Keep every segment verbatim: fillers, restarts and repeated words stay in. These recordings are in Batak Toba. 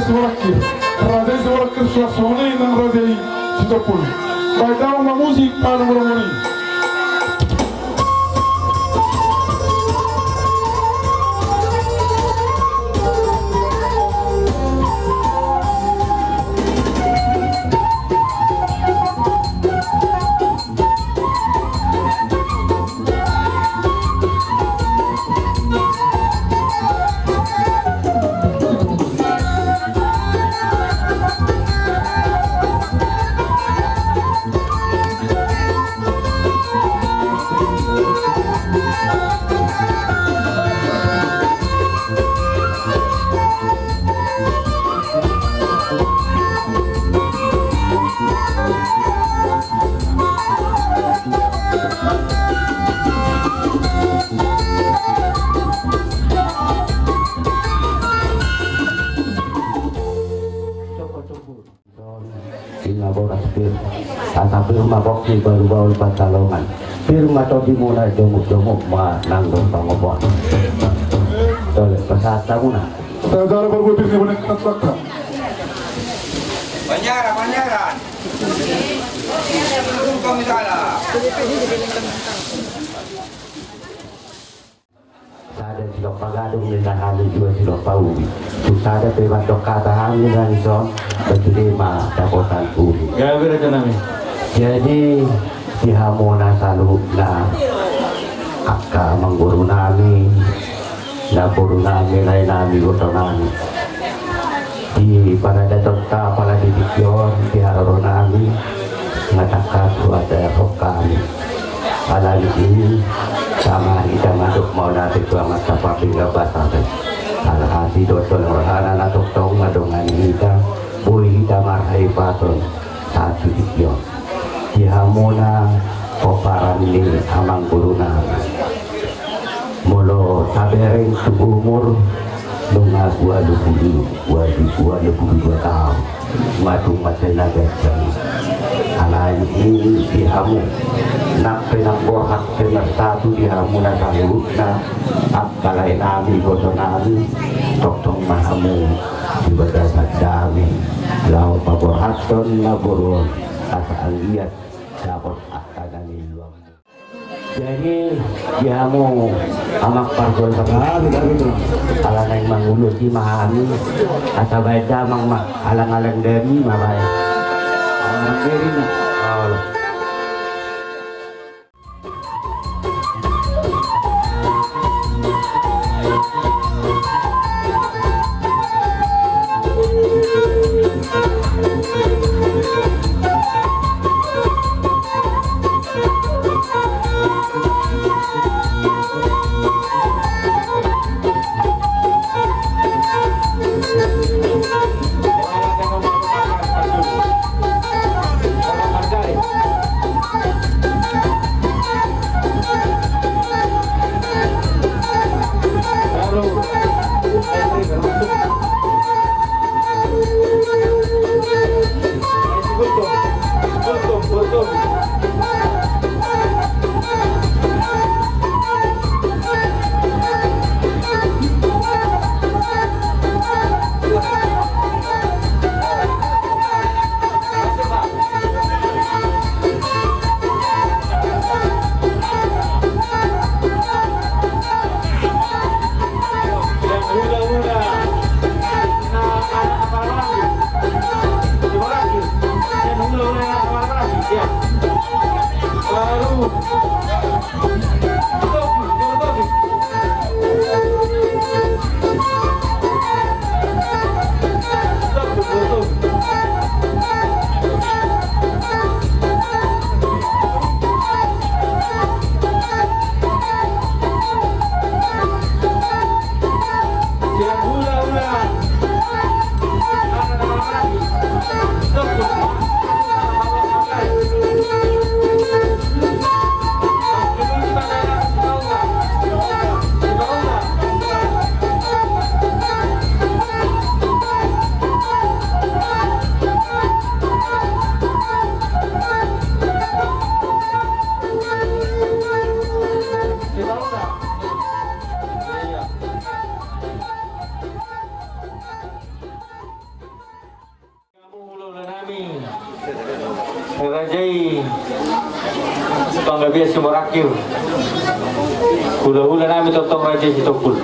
Siborangkir. Raja i Siborangkir, suang songon i nang raja i Sitompul. Baen damang ma musik panomunomu i. Inna boras pir, asa pir ma pongki baru baul pantalongan. Pir ma tondimuna, jomuk-jomuk ma nang dohot pangomoan. Tole, pasahat hamuna. Saudara perbutir ni bonek katak. Panyaran, panyaran. Dukung kami salah. Sada silompa gadung ninna hami, dua silompa uli. Tung sada pe mandok hata hami na dison, berarti ma dapotan uli. Gabe raja nami. Jadi di hamuna saluhutna, angka amangboru nami, namboru nami, lae nami, iboto nami. Di paradatonta pala di tingki on, di haroro nami, nga tangkas huadarhon hami. Alani i, tama hita mandok mauliate tu Amanta Pardenggan Basa. Alhasi dohot rohana na tongtong mandongani hita, boi hita marhahipason sahat tu tingki on. Di hamuna pomparan ni amangboru nami. Molo tabereng tu umur, nunga ualu pulu, ualu, ualu pulu dua taon. Madung ma sai na ganjang. Alai i di hamu, nang pe nang borhat pemersatu di hamu na saluhutna, angka lae nami, iboto nami, tongtong ma hamu di bagasan dame, laho paborhathon na boru on, asa anggiat dapot angka na niluam. Jadi di hamu amang pargol, ala naeng manguloti ma hami, asa baen damang ma, alang-alang dari ma baen. Alang-alang dari ma. Raja i Panggabean Simorangkir, hulahula nami tongtong Raja i Sitompul.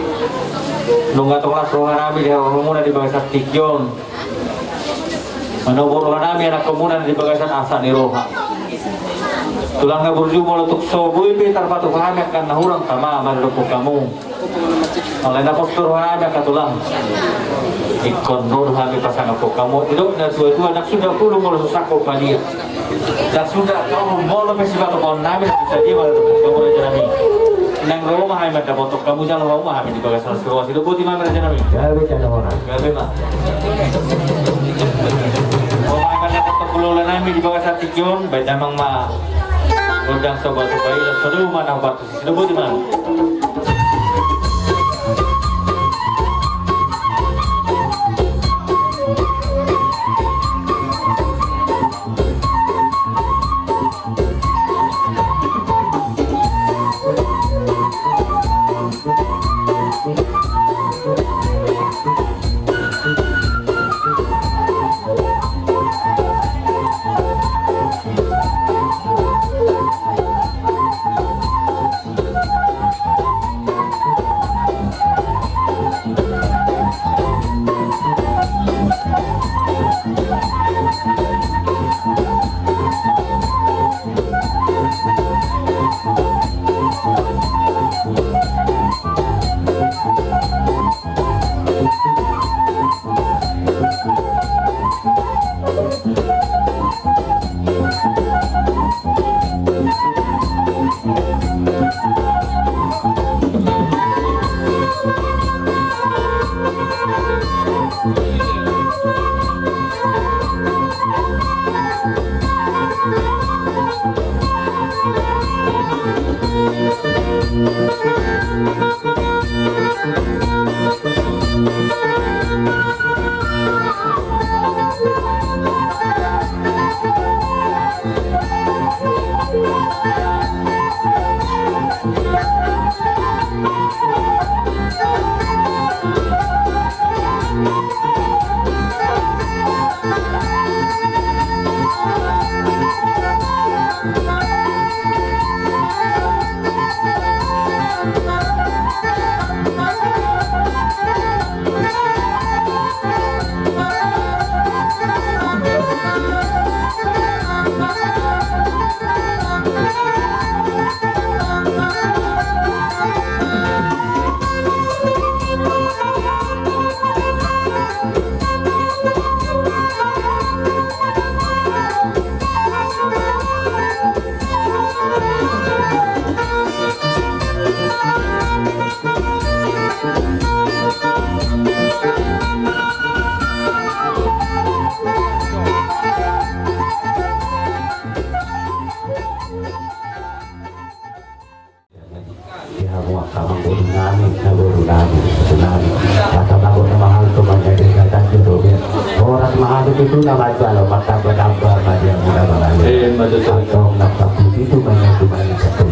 Nunga tong las roha nami di hamu na di bagasan tingki on. Manomu roha nami anakkon muna di bagasan asa ni roha. Tulang na burju, molo tung so boi pe tarpatupa hami angka na hurang tama mandokkon hamu. Alai na pos do roha nami angka tulang. Ingkon ro do hami pasangaphon hamu. Didok na tua-tua, ndang suda pulu molo so sangkop padia. Ndang suda tolu molo pe sibatopahon nami, ndang sadia mandokkon hamu raja nami. Nang ro ma hami mandapothon hamu jala ro ma hami di bagasan las ni roha. Sidok boti ma hami raja nami. Gabe jala hona. Gabe ma. Ro ma hami mandapothon hulahula nami di bagasan tingki on, baen damang ma gondang soba-soba i, laos padomu ma na hupartus. Sidok boti ma. Di hamu angka amangboru nami, na boru nami, boru nami. Masa mago na mahal tu manjadi kata jodoh ya. Horas ma hami tu na manjalo, martamba-tamba ma di hamu na mangalir. Eh, betul, betul. Antong na saputi tu manjadi manjadi satu.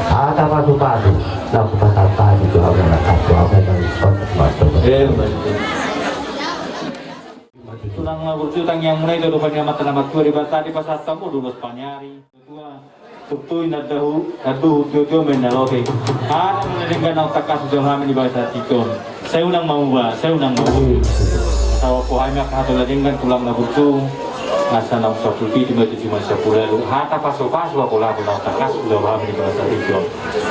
Hata pasu-pasu na pasampaian tu hamu na satu, hamu na respon, respon. Eh, betul. Tulang na burju, tangiangmuna i tu adopan ni Amanta na martua Debata, dipasahat hamu do ulos paniari. Tua, turtu i na dahu, na dahu, tio-tio ma i na lote. Hata na denggan naung tangkas hujalo hami di bagasan tingki on. Sai unang mamuba, sai unang mamuba. Asa huboan hami angka hata na denggan tulang na burju. Asa naung sampulu pitu ma i tu jumadi sampulu ualu. Hata pasu-pasu apala naung tangkas hujalo hami di bagasan tingki on.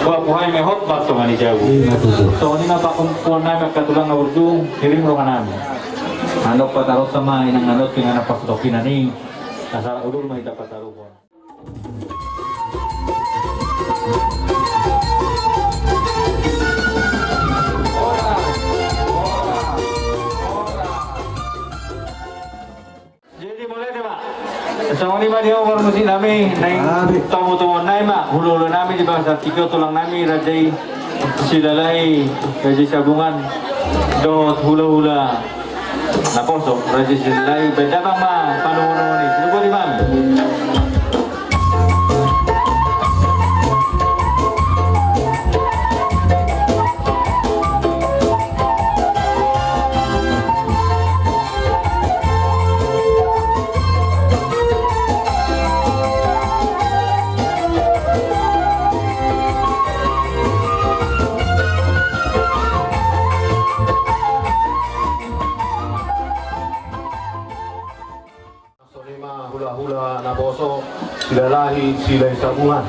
Huboan hami ma hot martonga ni jabu. Songon i ma pangompoman nami angka tulang na burju, hirim roha nami. Andok pataruhon ma inang na lote, inganan pasu tokinan i. Asa udur ma hita pataruhon. Jadi mulai deh, Pak. Songon i ma di hamu parmusik nami, naeng tomo-tomoan nami ma, hula-hula nami di bagasan tingki on, tulang nami, raja i Silalahi, raja i Sabungan, dohot hula-hula naposo, raja i Silalahi, baen damang ma panomu-nomu i, sidok boti ma. Silalahi, silai sabungan.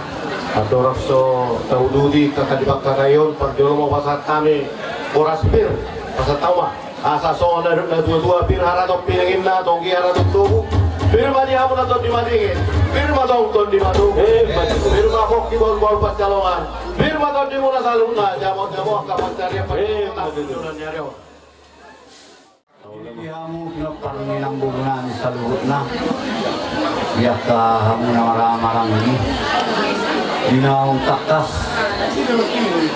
Andorang so taududi angka di bangka na i on, parjolo ma pasahat hami boras pir, pasahat hamu ma. Asa songon na nidok natuatua, pir haraton pinanginna, tonggi haraton togu. Pir ma di hamu na tondi madingin, pir ma tong tondi matogu. Pir ma pongki bahulbahul pansalongan, pir ma tondimuna saluhutna, jamotjamot angka pansarian pansalongan ni ari on. Di hamu pinompar ni namboru nami saluhutna, di angka hamu na marhahamaranggi, di naung tangkas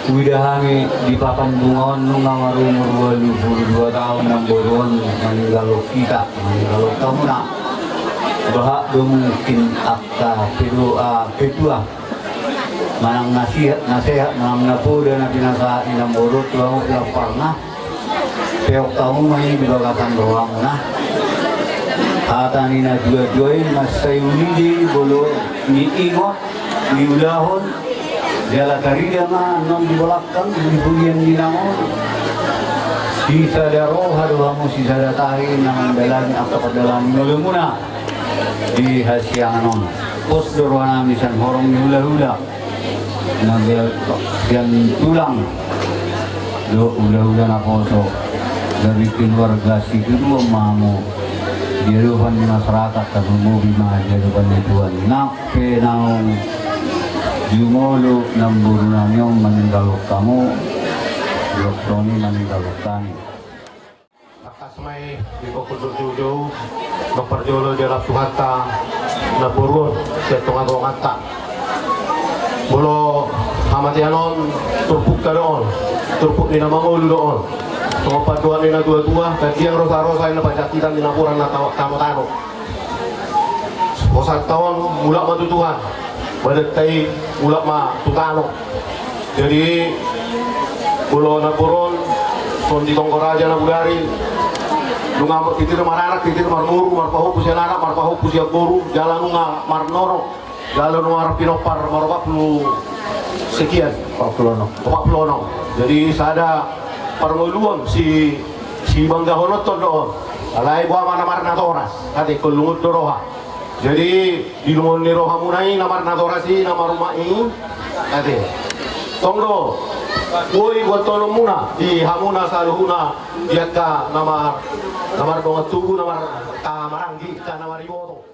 huida hami di papan bunga on, nunga marumur ualu pulu dua taon namboru on maninggalhon hita, maninggalhon hamuna. Bahat do mungkin angka pedoa, petua manang nasihat, nasehat manang napoda na pinasahat ni namboru tu hamu pinomparna. Peok hamu ma i di bagasan rohamuna. Hata ni natuatua i mansai uli do i molo niingot, niulahon, jala tarida ma annon di bolakang, di pudian di inang on. Sisada roha do hamu, sisada tahi na mandalani angka pardalanan ni ngolumuna di hasiangan on. Pos do rohanami sian horong ni hulahula, na sian tulang dohot hulahula naposo. Gabe keluarga sitiruon ma hamu di adopan ni masyarakat, tarlumobi ma di adopan ni Tuhan. Nang pe naung jumolo namboru nami on maninggalhon hamu, dohot songon i maninggalhon hami. Tangkas ma i, di pongkul na jujur, na parjolo dialap Tuhanta namboru on sian tongatonganta. Molo hamatean on turpukta do on, turpuk ni na mangolu do on. Songon pandohan ni natuatua, gantian rosarosa i na panjangkitan di napuran na tano, tano. Hosanta on mulak ma tu Tuhan, badanta i mulak ma tu tano. Jadi molo namboru on, songon di tonggo raja na bodari, nunga titir maranak, titir marboru, marpahompu sian anak, marpahompu sian boru, jala nunga marnono, jala nunga marpinompar maropat pulu sekian. Opat pulu onom. Opat pulu onom. Jadi sada parngoluon si, sibanggaononta do on. Alai boha ma na marnatoras, ate, ingkon lungun do roha. Jadi di lungun ni rohamuna i na marnatoras i, na marumak i, ate, tong do boi buat tolongmuna di hamuna saluhutna, di angka na mar, na mardongan tubu, na mar, angka maranggi, angka na mariboto.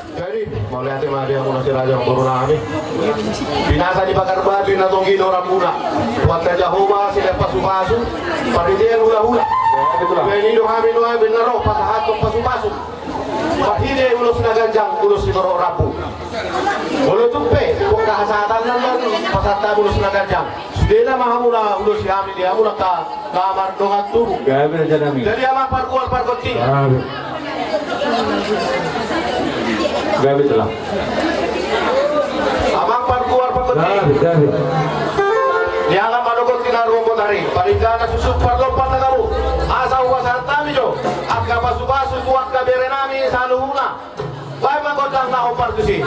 Jadi mauliate ma di hamuna si raja namboru nami. Pinasa ni pagar batu i na tonggi do rambuna. Tuhanta Jahowa silehon pasupasu, parhitean hulahula. Baen i do hami nuaeng, baen na ro pasahathon pasupasu. Marhite ulos na ganjang, ulos sitorop rambu. Molo tung pe angka hasahatan na, pasahat hami ulos na ganjang. Sudena ma hamuna ulosi hami di hamuna angka na mardongan tubu. Gabe raja nami. Jadi amang pargual pargonsi. Gabe. Gabe telang. Amang pargual pargonsi. Gabe, gabe. Niangap ma dohot tinaruhon botari, parindahan na susuk, parlompan na gabu. Asa hupasahat hami jo angka pasupasu tu angka bere nami saluhutna. Baen ma gondang na hombar tusi.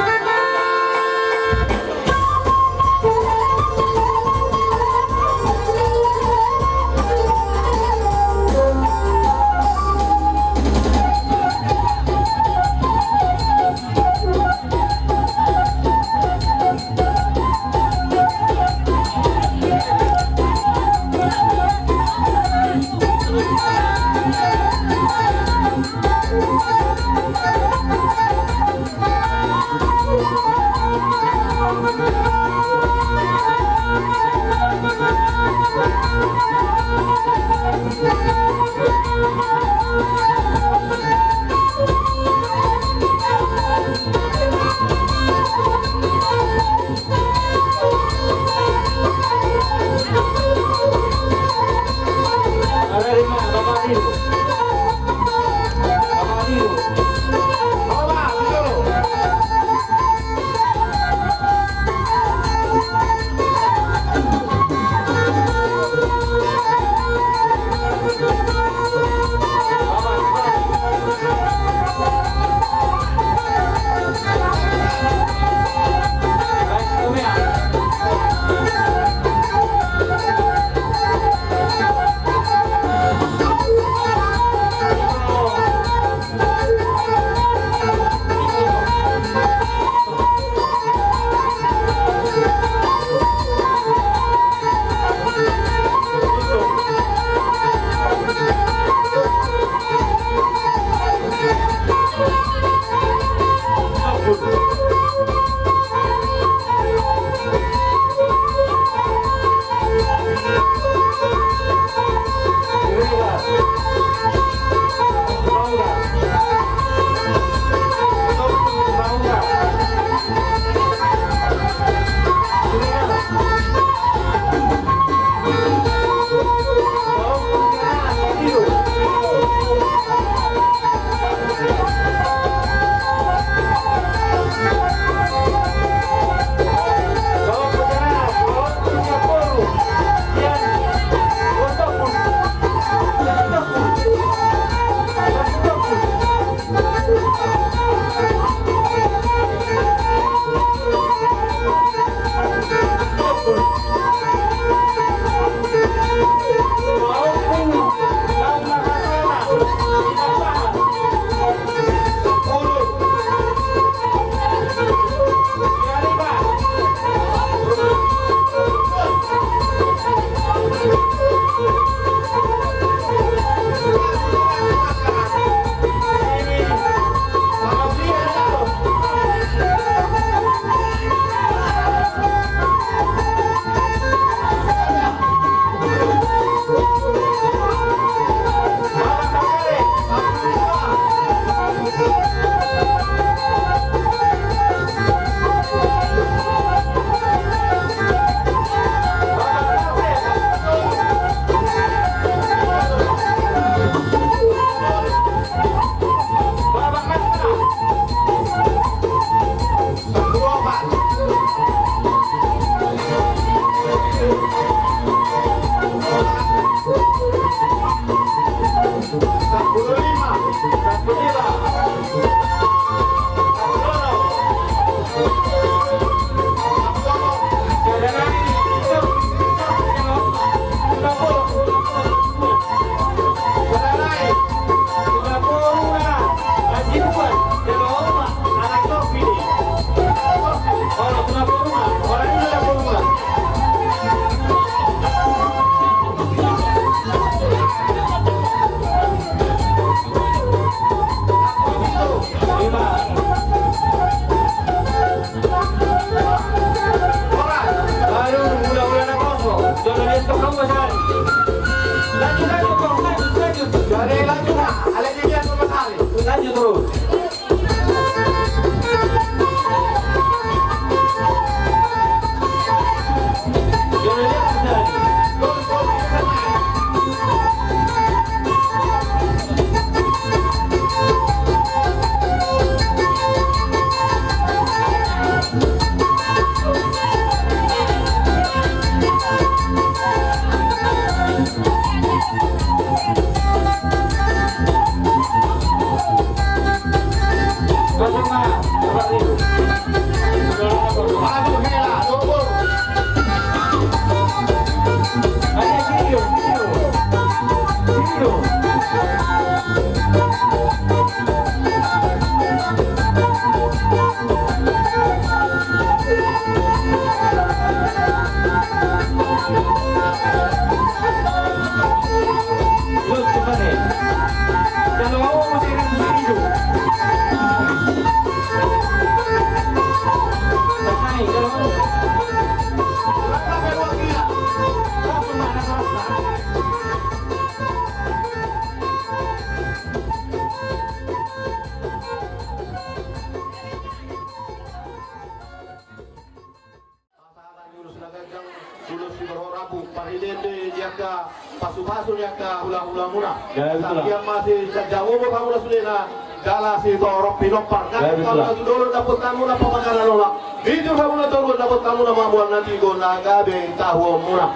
Pasaran ni ulos na ganjang, ulos siborhat rambu, parhitean di angka pasupasu ni angka hulahulamuna. Gabe tutu. Sahat ma sian jabu ma hamu na sudena, jala sitorop pinompar. Gabe tutu. Gabe tutu. Sahat ma tu dolok dapot hamuna pamangan na lomak. Mijur hamuna toruan dapot hamuna mamboan na tigor na gabe tahuonmuna.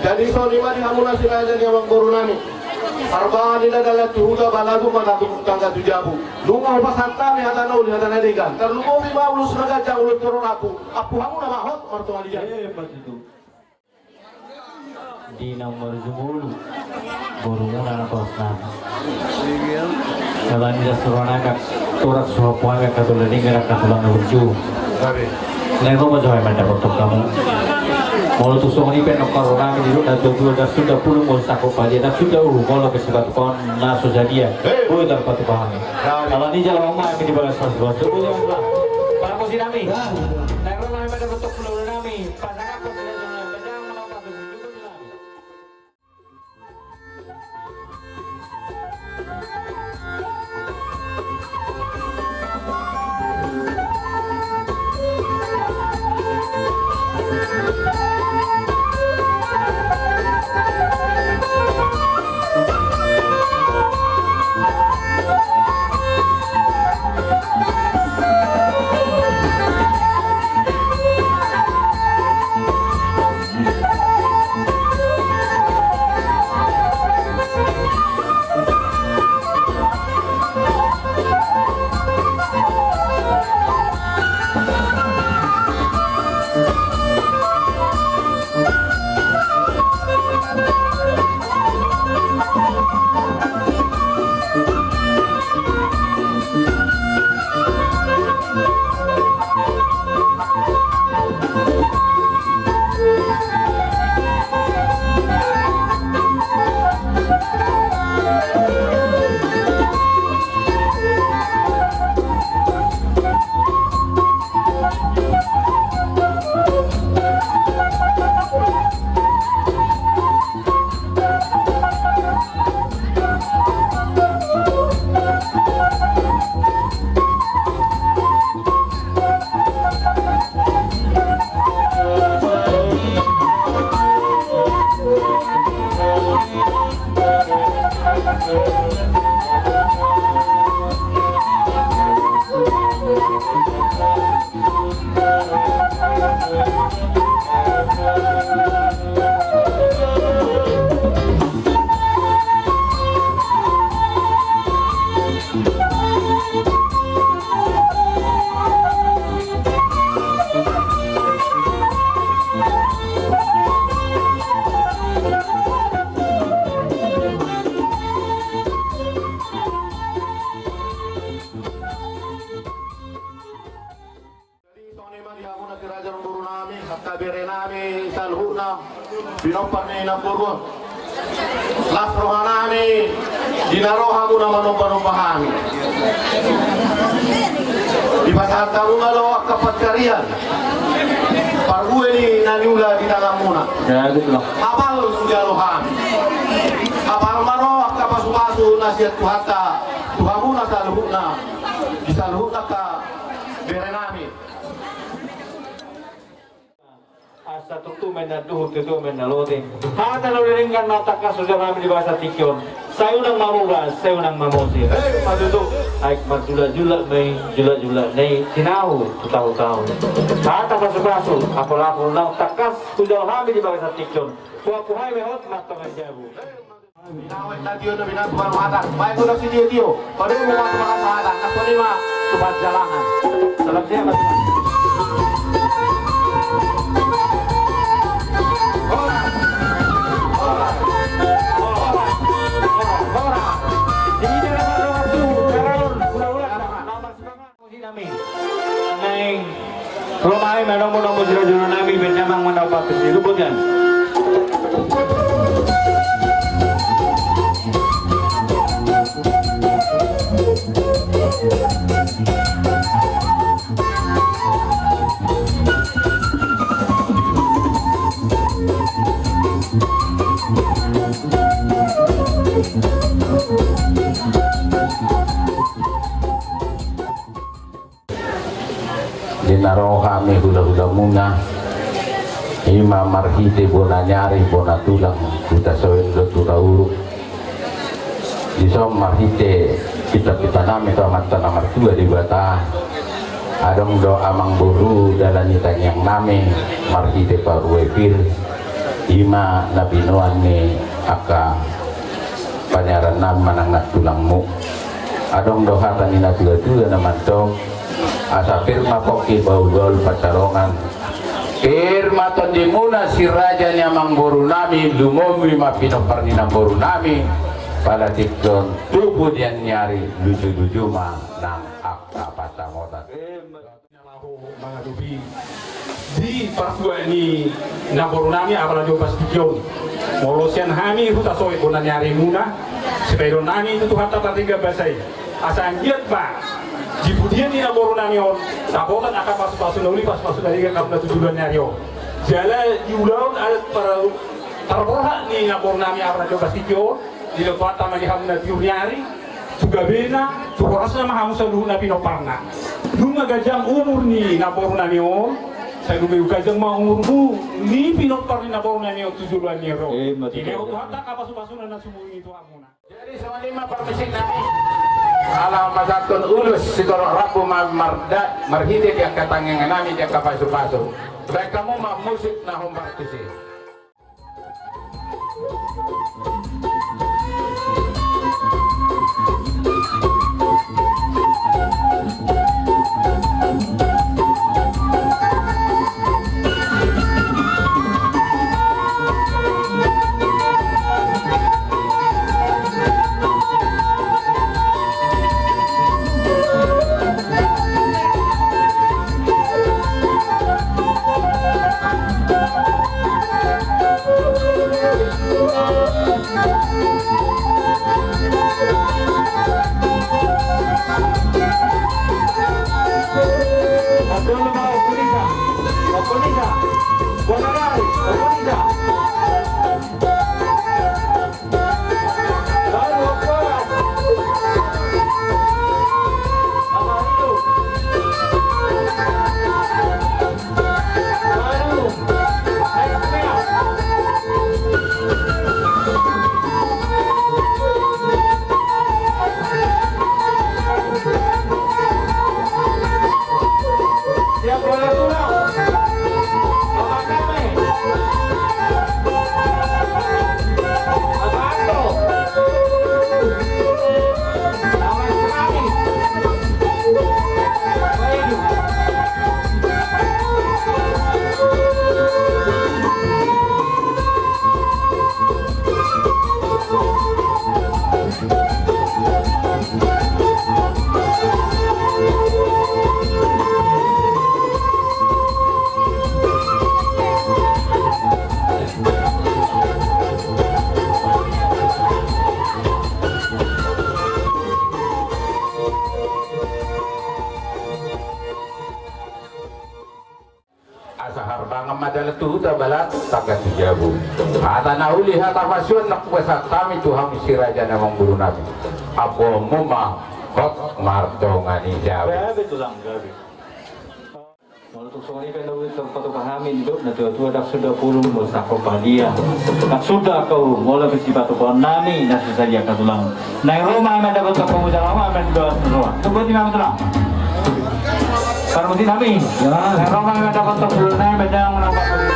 Jadi songon i ma di hamuna siraja ni amangboru nami. Arba ni na dalan tu huta, balagu ma tangga tu jabu. Nunga hupasahat hami hata na uli hata na denggan. Tarlumobi ma ulos na ganjang, ulos siborhat rambu. Ampu hamuna ma hot martua di jabu. Eh, ma tutu. Di na marjumolo borumuna na pos nami. Alani das rohanami, turak suha puhami, angka tulang denggan, angka tulang na burju. Naeng ro ma jo hami mandapothon hamu. Molo tung songon i pe nongkar rohanami di dolok na tuatua, ndang suda pulung molo sangkop badia, ndang suda uhu molo pe sipatupaon na so sadia. Boi tarpatupa hami. Alani jalo ma hami di bagas pasupasu. Parmusi nami. Naeng ro ma hami mandapothon pulung nami. Jadi songon i ma di hamuna siraja ni amangboru nami, angka bere nami saluhutna, pinompar ni namboru on. Las roha nami di na ro hamuna manombanomba hami. Dipasahat hamu ma do angka pansarian, parbue ni na niula di tanganmuna. Ya, gitu lah. Apal hujalo hami. Apal ma ro angka pasupasu na sian Tuhanta tu hamuna saluhutna, di saluhutna angka bere nami. Asa tutu ma inna anduhur, tutu ma inna lote. Hata na uli denggan na tangkas hujalo hami di bagasan tingki on. Sai unang mamora, sai unang mamose. Hei, ma tutu. Aek marjulakjulak ma i, julakjulak na i tinahu tu tahuntahun. Hata pasupasu, apalapal na tangkas hujalo hami di bagasan tingki on. Puhapuhai ma i hot martonga ni jabu. Binahen na tio, na binahen tu parmata. Baen godang sitiotio. Padomu ma tu parmata. Angka songon i ma tu panjalangan. Salam sehat ma tutu. Horas. Horas. Horas. Horas. Horas. Di dalam doa tu, karalon, hula-hula, nama semangat. Naeng ro ma hami manomu-nomu siraja ni roha nami, baen damang ma na pampir ni rumput an. Di na ro hami hulahulamuna, i ma marhite bona ni ari, bona tulang, Hutasoit dohot Hutauruk. Dison marhite pintapintanami tu Amanta na martua Debata, adong do amangboru dalan ni tangiangnami marhite paruepir, i ma na binoan ni angka paniarannami manang nantulangmu. Adong do hata ni natuatua na mantong: Asa pir ma pongki, bahulbahul pansalongan, pir ma tondimuna si raja ni amangborunami, lumobi ma pinompar ni namborunami, pala tingki on tu pudian ni ari, lujuluju ma nang angka pansamotan. Na laho mangadopi di partua ni namborunami, apala di ombas tingki on. Molo sian hami Hutasoit bona ni arimuna, sipaidonami tu Tuhanta Pardenggan Basa i, asa anggiat ma di pudian ni namborunami on dapotan angka pasupasu na uli, pasupasu na denggan hamu na tu joloan ni ari on. Jala di ulaon adat par-, parborhat ni namborunami, apala di ombas tingki on, dilehon Tuhanta ma di hamu na tiur ni ari, tu gabena, tu horasna ma hamu saluhutna pinomparna. Nunga ganjang umur ni namborunami on, sai nunga ganjang ma umurmu, ni pinompar ni namborunami on tu joloan ni ari on. Dilehon Tuhanta angka pasupasuna na sumurung i tu hamuna. Jadi songon i ma parmusiknami. Ala pasahathon ulos sitorop rambu ma-, marda-, marhite di angka tangiangnami, di angka pasupasu. Baen hamu ma musik na hombar tusi. Asa harbangan ma dalan tu huta, balatuk tangga tu jabu. Hata na uli, hata pasuan na hupasahat hami tu hamu si raja ni amangborunami. Ampuonmu ma hot mardongan i jabu. Gabe tulang, gabe. Molo tung songon i pe na uli tarpatupa hami, didok natuatua, ndang suda pulung molo sangkop badia. Ndang suda angka uhum molo pe sipatupaonnami na so sadia angka tulang. Naeng ro ma hami mandapothon pamujaan, ro ma hami mandapothon roha. Tubu di ma tulang. Parmusiknami. Naeng ro ma hami mandapothon pamujaan, mandapothon roha.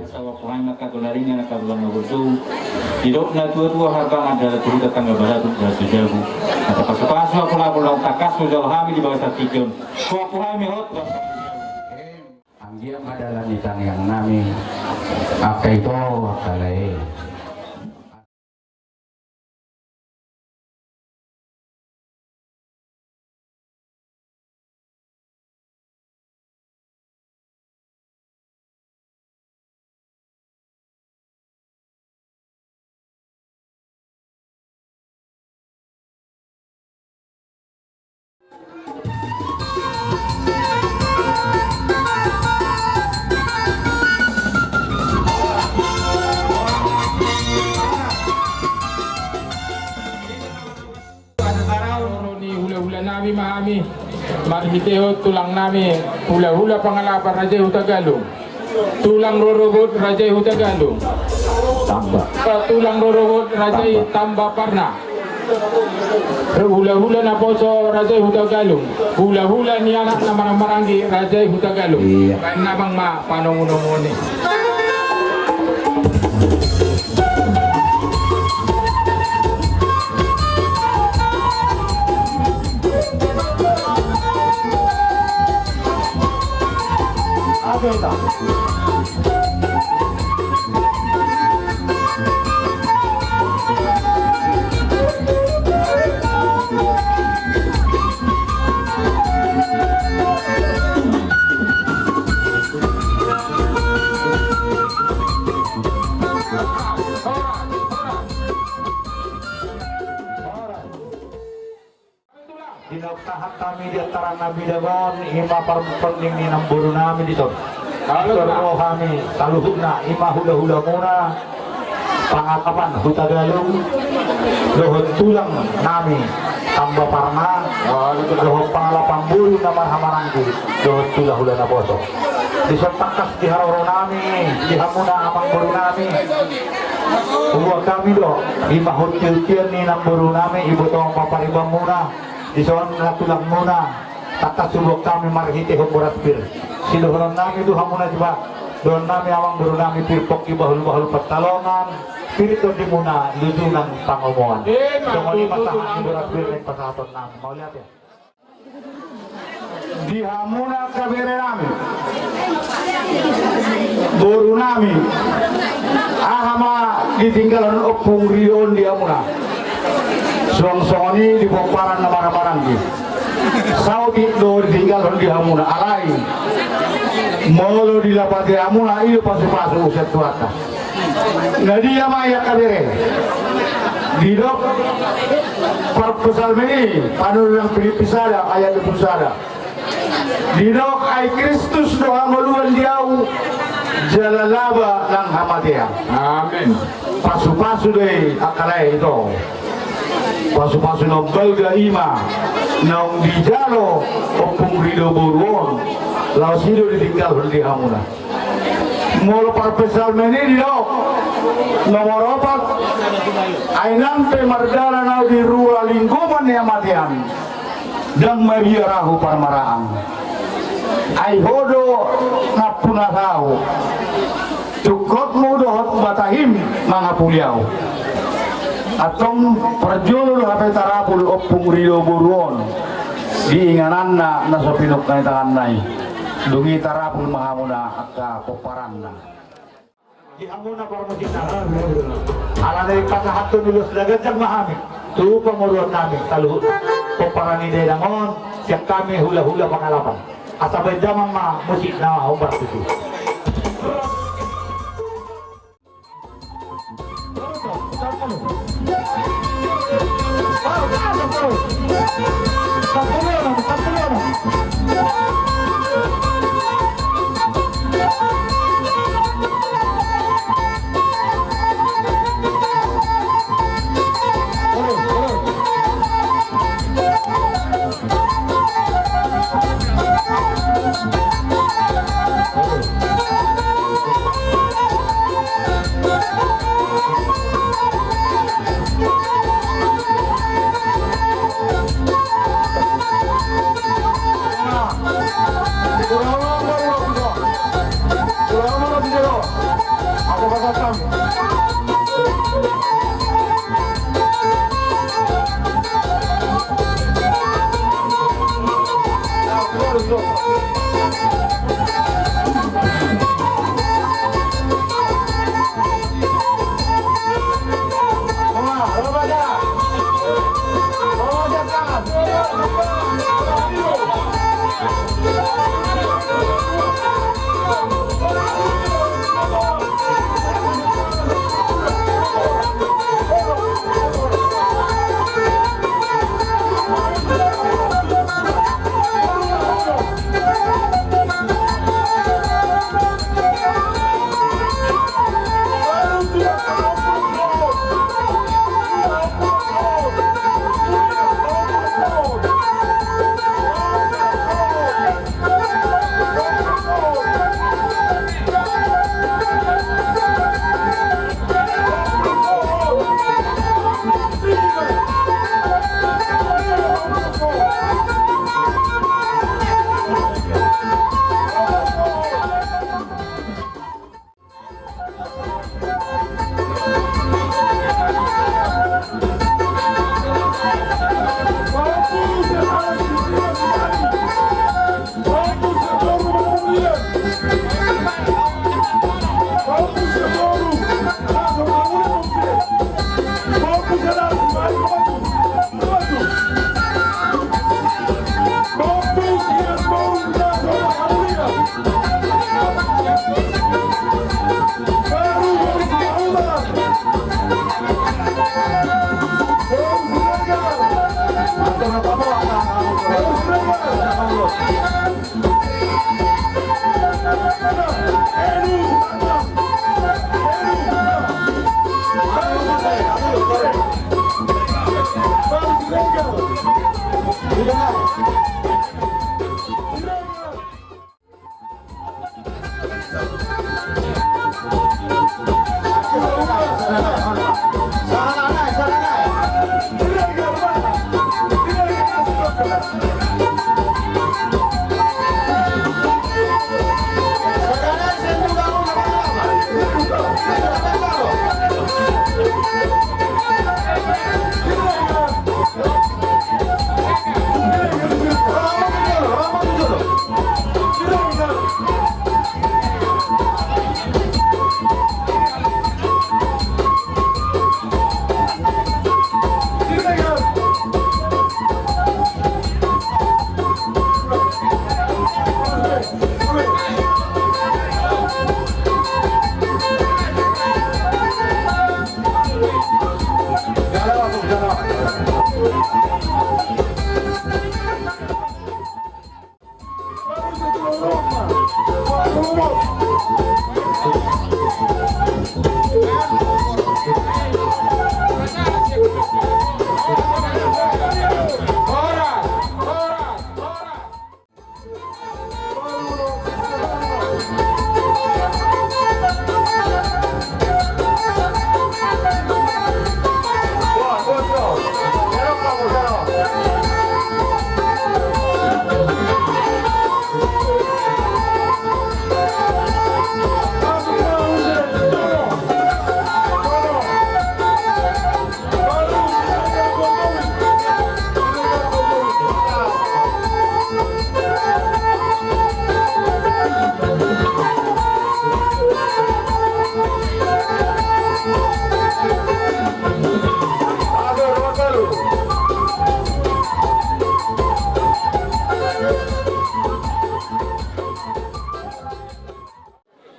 Sawa puhai maka tu laringan angka tulang na burju. Didok na tua-tua harbangan dalan tu huta tangga baratu dalan tu jabu. Angka pasu-pasu apul-apul na tangkas hujalo hami di bagasan tingki on. Sawa puhai mehot. Anggiat ma dalan ni tangiang nami. Angka ito angka lae. Roro ni hula-hula nami ma hami, marhitehon tulang nami, hula-hula Pangalapan Raja i Hutagalung. Tulang rorobot Raja i Hutagalung. Tamba. Tulang rorobot Raja i Tamba. Tambaparna. Hula-hula naposo Raja i Hutagalung. Hula-hula ni anak na marhaha maranggi Raja i Hutagalung. Iya. Baen damang ma panongu-nonguon i. Di na sahat hami di antaran na bidang on, i ma parponding ni namboru nami dison. Dison ro hami saluhutna, i ma hula-hula muna Pangalapan Hutagalung, dohot tulang nami Tambaparna, dohot Pangalapan boru na marhaha maranggi, dohot hula-hula naposo. Dison tangkas di haroro nami di hamuna amang boru nami. Huboan hami do, i ma hutihutian ni namboru nami, iboto ma pariban muna, dison na tulang muna, tangkas huboan hami marhitehon boras pir. Sidohonon nami tu hamuna, sipa, dohonon nami amang boru nami, pir pongki bahul-bahul pansalongan, pir tondi muna luju nang pangomoan. Songon i ma sahat ni boras pir na pasahaton nami. Mauliate. Di hamuna angka bere nami, boru nami, aha ma ditinggalhon Ompung Rido on di hamuna? Suang songon i di pomparan na marhaha maranggi. Saotik do ditinggalhon di hamuna, alai molo dilapati hamuna, i do pasu-pasu sian Tuhanta. Na dia ma i angka bere? Didok parpsalmen i, panurirang Pilipi sada ayat dua pulu sada. Didok, ai Kristus do hangoluan di ahu, jala laba nang hamatean. Amen. Pasu-pasu do i angka lae, ito. Pasu-pasu na umbalga i ma naung dijalo Ompung Rido boru on, laos i do ditinggalhon di hamuna. Molo parpsalmen i didok nomor opat, ai nang pe mardalan ahu di rura linggoman ni hamatean, ndang mabiar ahu parmaraan. Ai Ho do nampunas ahu, tungkotmu dohot batahim mangapuli ahu. Antong parjolo do hape tarapul Ompung Rido boru on di ingananna na so pinungka ni tanganna i. Dung i tarapul ma hamuna angka pomparanna. Di hamuna parmusikna, ala na i pasahathon ulos na ganjang ma hami tu pamoruon nami saluhutna. Pomparan ni dainang on sian hami hula-hula Pangalapan. Asa baen damang ma musik na hombar tutu.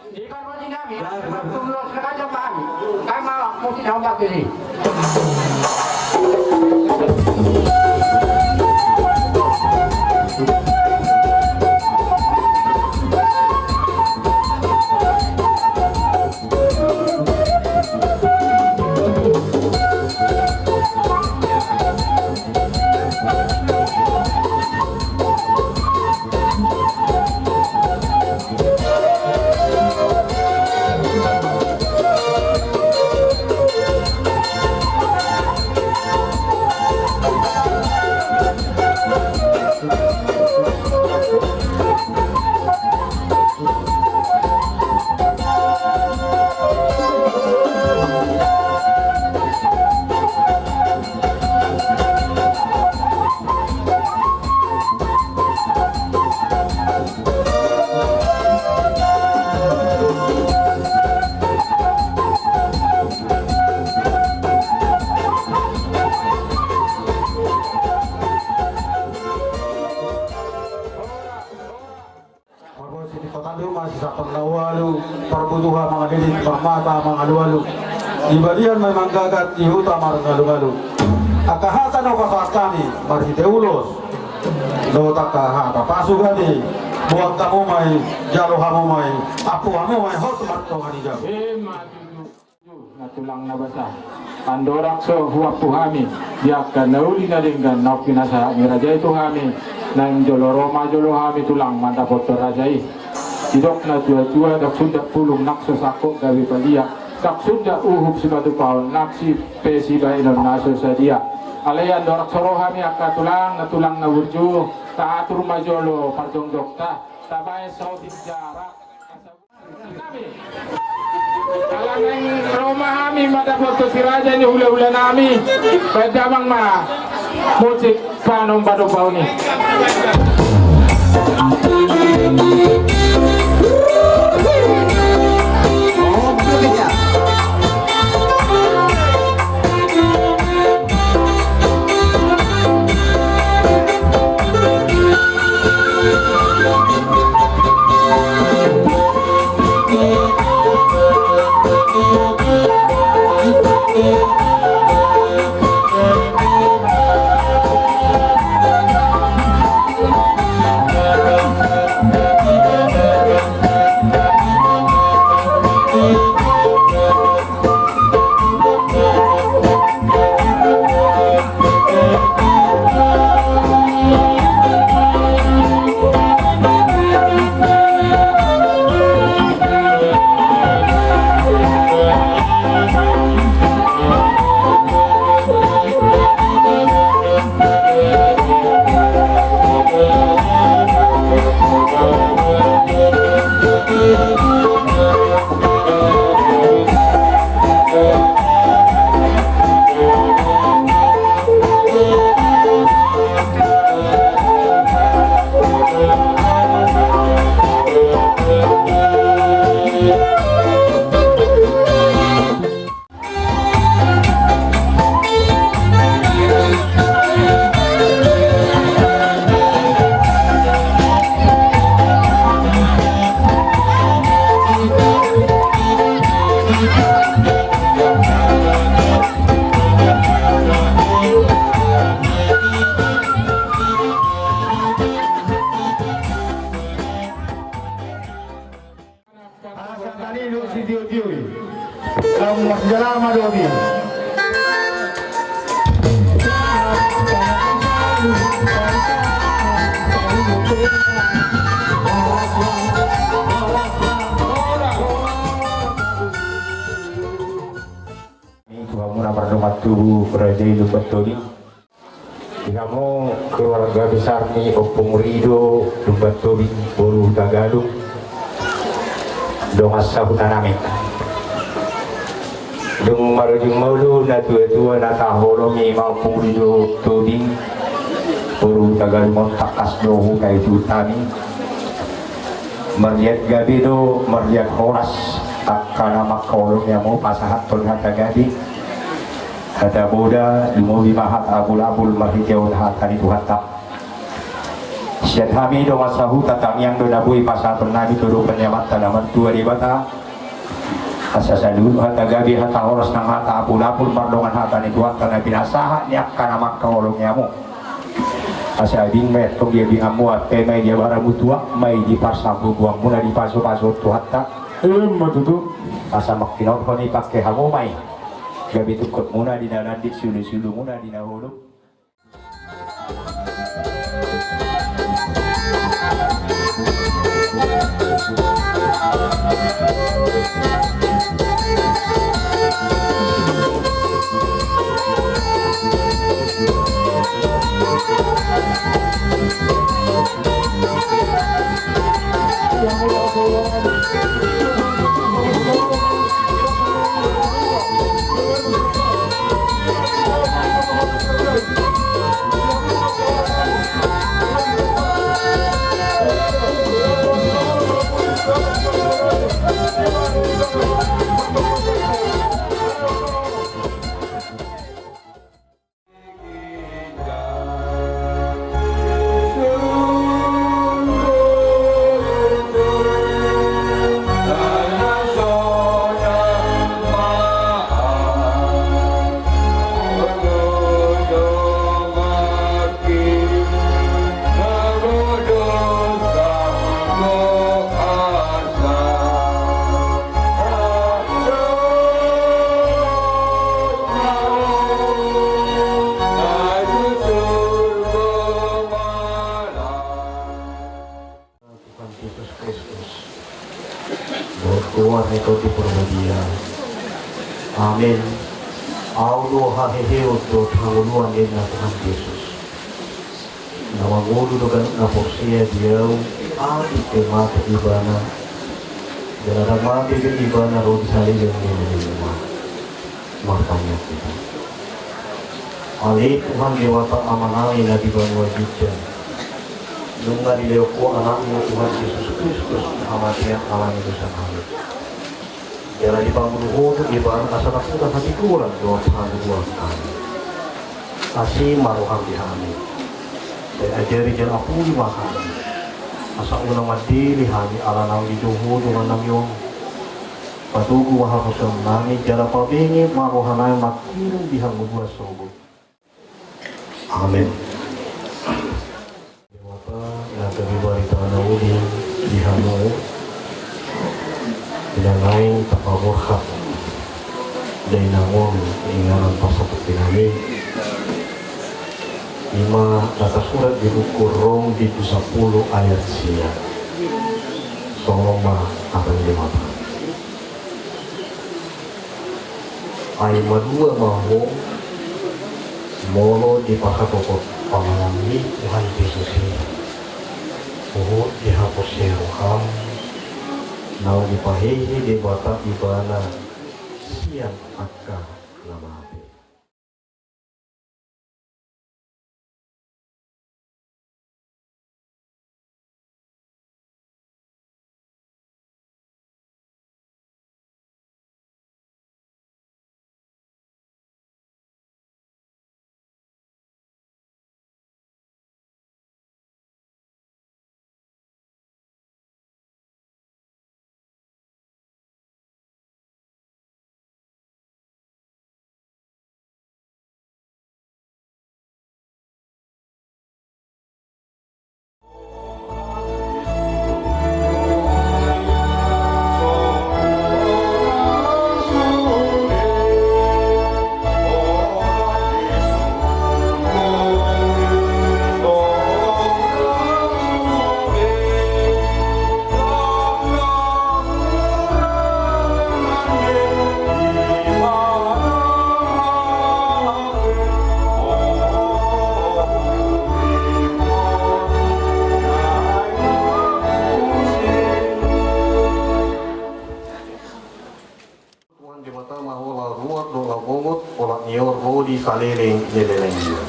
Di parpojing nami, tumulus ke raja kami, kami malah musik yang obat ini. Patandu ma sisapang na ualu, parbutuha mangalilit, marmata mangalualu. Di balian ma i manggagat, di huta marngalualu. Angka hata na hupasahat hami marhite ulos dohot angka hata pasu gabe, boan hamu ma i, jalo hamu ma i, ampu hamu ma i, hot martonga ni jabu. Na tulang na basa, andorang so huampu hami di angka na uli na denggan naung pinasahat ni raja i tu hami, naeng jolo ro ma jolo hami tulang mandapothon raja i. Didok na tuatua, ndang sundat pulung nang so sangkot gabe palia, ndang sundat uhum sipatupaon nang si pe sibahenon na so sadia. Alai andorang so ro hami angka tulang, na tulang na burju, taatur ma jolo parjongjongta, tabaen saotik jarak. Ala naeng ro ma hami mandapothon si raja ni hulahula nami. Baen damang ma musik panombanombaon i. Asa tadi dok sitio-tio i. Kamu masih jalan sama dok i. Ni tu hamu na mardongan tubu raja i Lumban Tobing. Di hamu keluarga besar ni Ompu Murido Lumban Tobing boru Hutagalung, dongan sahuta nami. Dung marujung ngolu na tuatua na taholongi ma Ompu Murido Tobing boru Hutagalung on, tangkas do hupaihut hami. Marliat gabe do, marliat horas angka na mangkaholongi hamu pasahathon hata gabe, hata boda, lumobi ma hata apulapul marhitehon hata ni Tuhanta. Sian hami dongan sahuta tangiang do na boi pasahaton nami tu adopan ni Amanta na martua Debata. Asa saluhut hata gabe, hata horas nang hata apulapul mardongan hata ni Tuhanta na pinasahat ni angka na mangkaholongi hamu. Asa abing ma i antong di abinganmu, ampe ma i di abara mutua, ma i di parsambubuanmuna, dipasupasu Tuhanta. Ima tutu. Asa mangkinorhon i pangke hamu ma i. Gabe tungkotmuna di na landit, sulusulumuna di na holom. Goar ni Tondi Porbadia. Amen. Ahu do haheheon dohot hangoluan, ninna Tuhan Jesus. Na mangolu do ganup na porsea di Ahu, atik pe mate ibana, jala ndang mate be ibana ro di salelenglelengna. Martangiang hita. Ale Tuhan Debata Amanami na di banua ginjang, nunga dilehon Ho AnakMu Tuhan Jesus Kristus tu hamatean ala ni dosanami. Jala dipangolu Ho do ibana asa napuran hatigoran dohot hangoluan hami. Asi ma rohaM di hami. Sai ajari jala apuli ma hami, asa unang mandele hami ala naung didok Ho dongannami on. Patogu ma haporseaonnami jala pabege ma rohanami manghirim di hangoluan sogot. Amen. Debata na gabe barita na uli di hamu, di na naeng tapaborhat dainang on inganan parsatongkinami, i ma na tarsurat di buku Rom bindu sampulu ayat sia. Songon on ma hata ni Debata. Ai malua ma ho molo dipahatopot pamanganmi Tuhan Jesus i, huhut dihaporseai roham naung dipahehe Debata Ibana sian angka na mate. Tuhan Debata ma ho laho ruar dohot laho bongot, olat ni on ro di saleleng ni lelengna.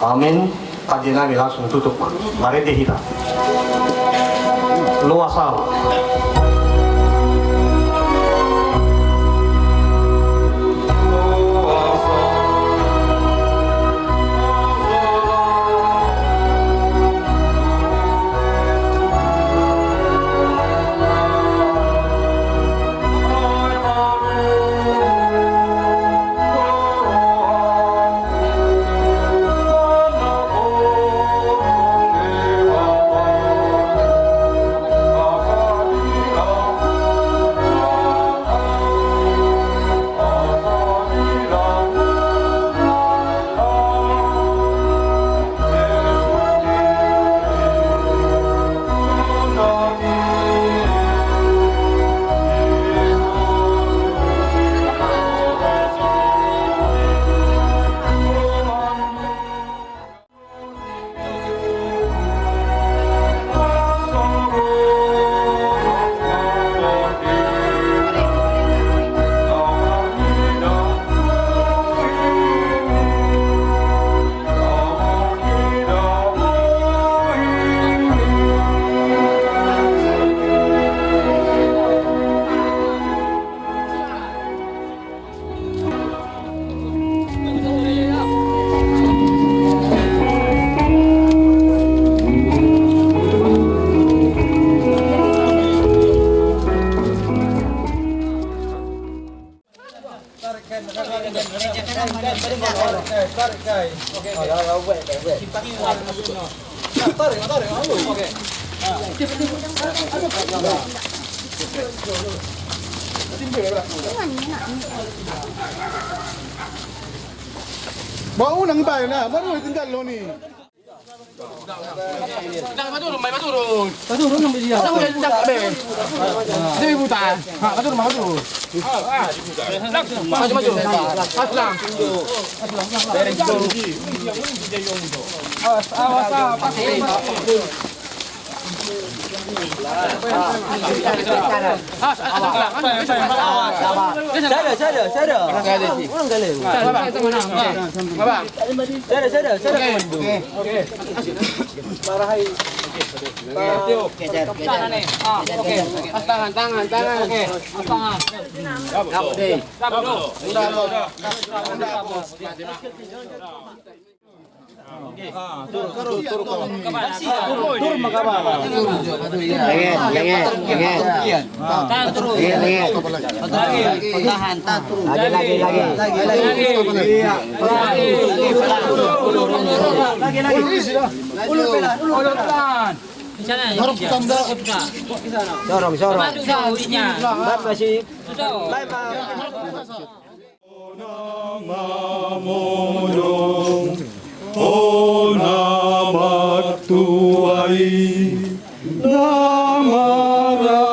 Amen. Pande nami langsung tutup, marende hita. Loas ahu. Mau nang bae na, baru tinggal lo ni. Paturun, paturun. Paturun, paturun. Paturun, paturun. Maju, maju. Awas, awas, awas. Sada, sada, sada. Ulang kali. Sada, sada, sada. Tangan, tangan, tangan. Lenget, lenget, lenget. Lenget, lenget. Lagi, lagi, lagi. Sorong, sorong. Masih. Hona mamorong, hona martuai, na maradiak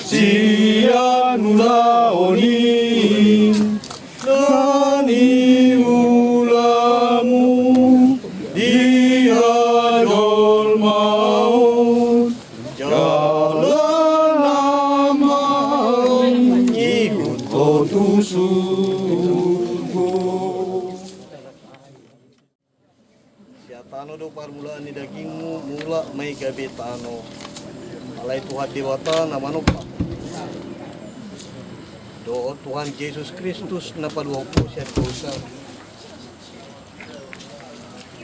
sian ulaon i, na niulamu di hajolmaon. Jala na mangihut ho tu surgo. Sian tano do parmulaan ni dagingmu, mulak ma i gabe tano. Alai Tuhan Debata na manompa. Dohot Tuhan Jesus Kristus na paluahon ho sian dosa.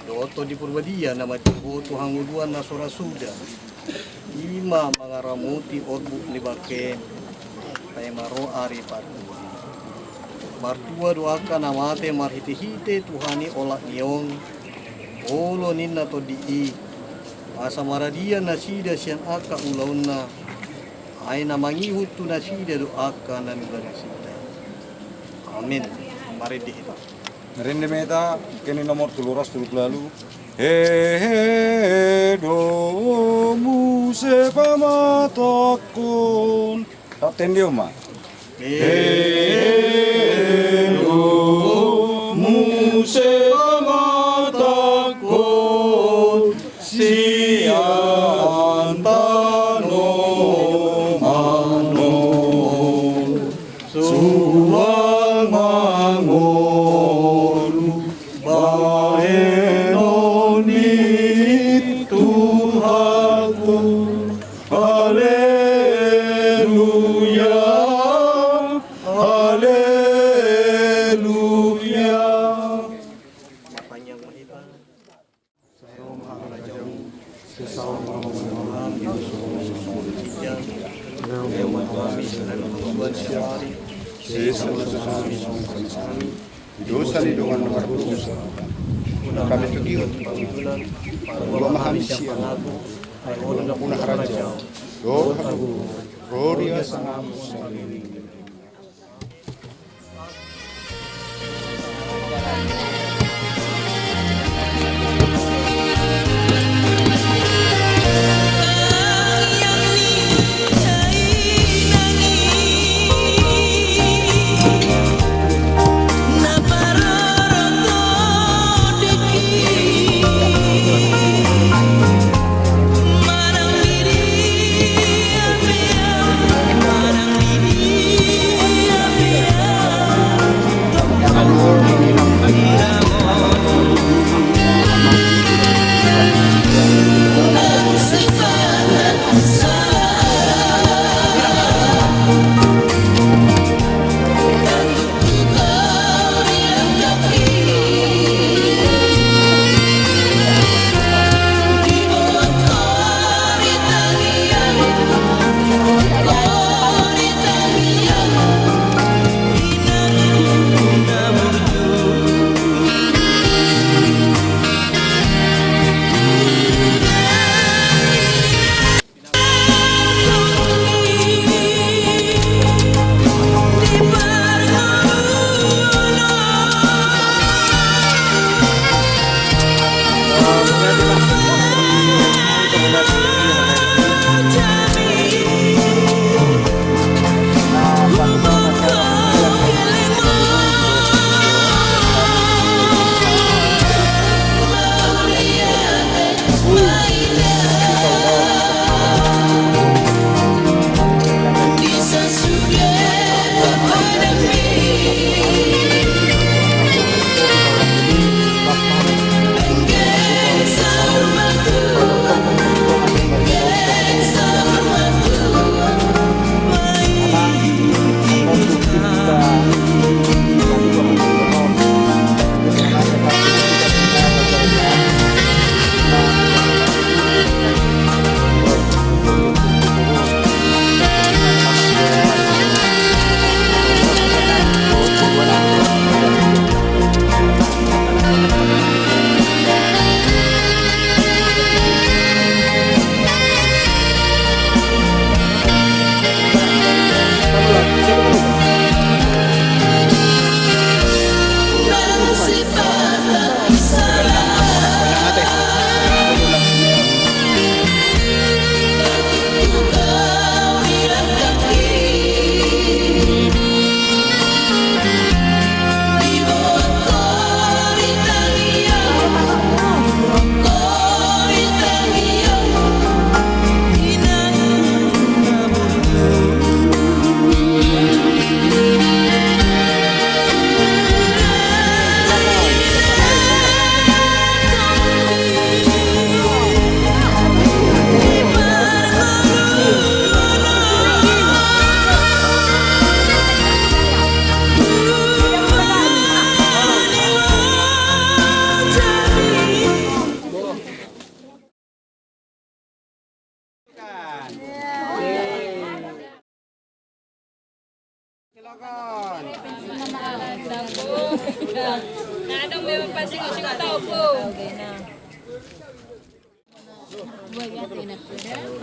Dohot Tondi Parbadia na manjou ho tu hangoluan na so ra suda, i ma mangaramoti orbuk ni bangkem, paima ro ari partua. Martua do angka na mate marhitehite Tuhan i olat ni on, olo ninna Tondi i, asa maradian nasida sian angka ulaonna, ai na mangihut tu nasida do angka na niula nasida. Amen. Marende hita. Rende meta, kene nomor tolu ratus tolu pulu ualu. Hehe do muse pamatangkon. Rap tende ma. Hehe do muse pamatangkon. Sian tano manono. Suang mangolu bahenon ni Tuhanku. Haleluya, haleluya. Martangiang ma hita. Dosa ni dongan na mardosa. Hami tu Tuhan. Paluah ma hami sian. Unang harajaon. Dohot hagogoon. Ro di hasangapon.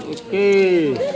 Oke.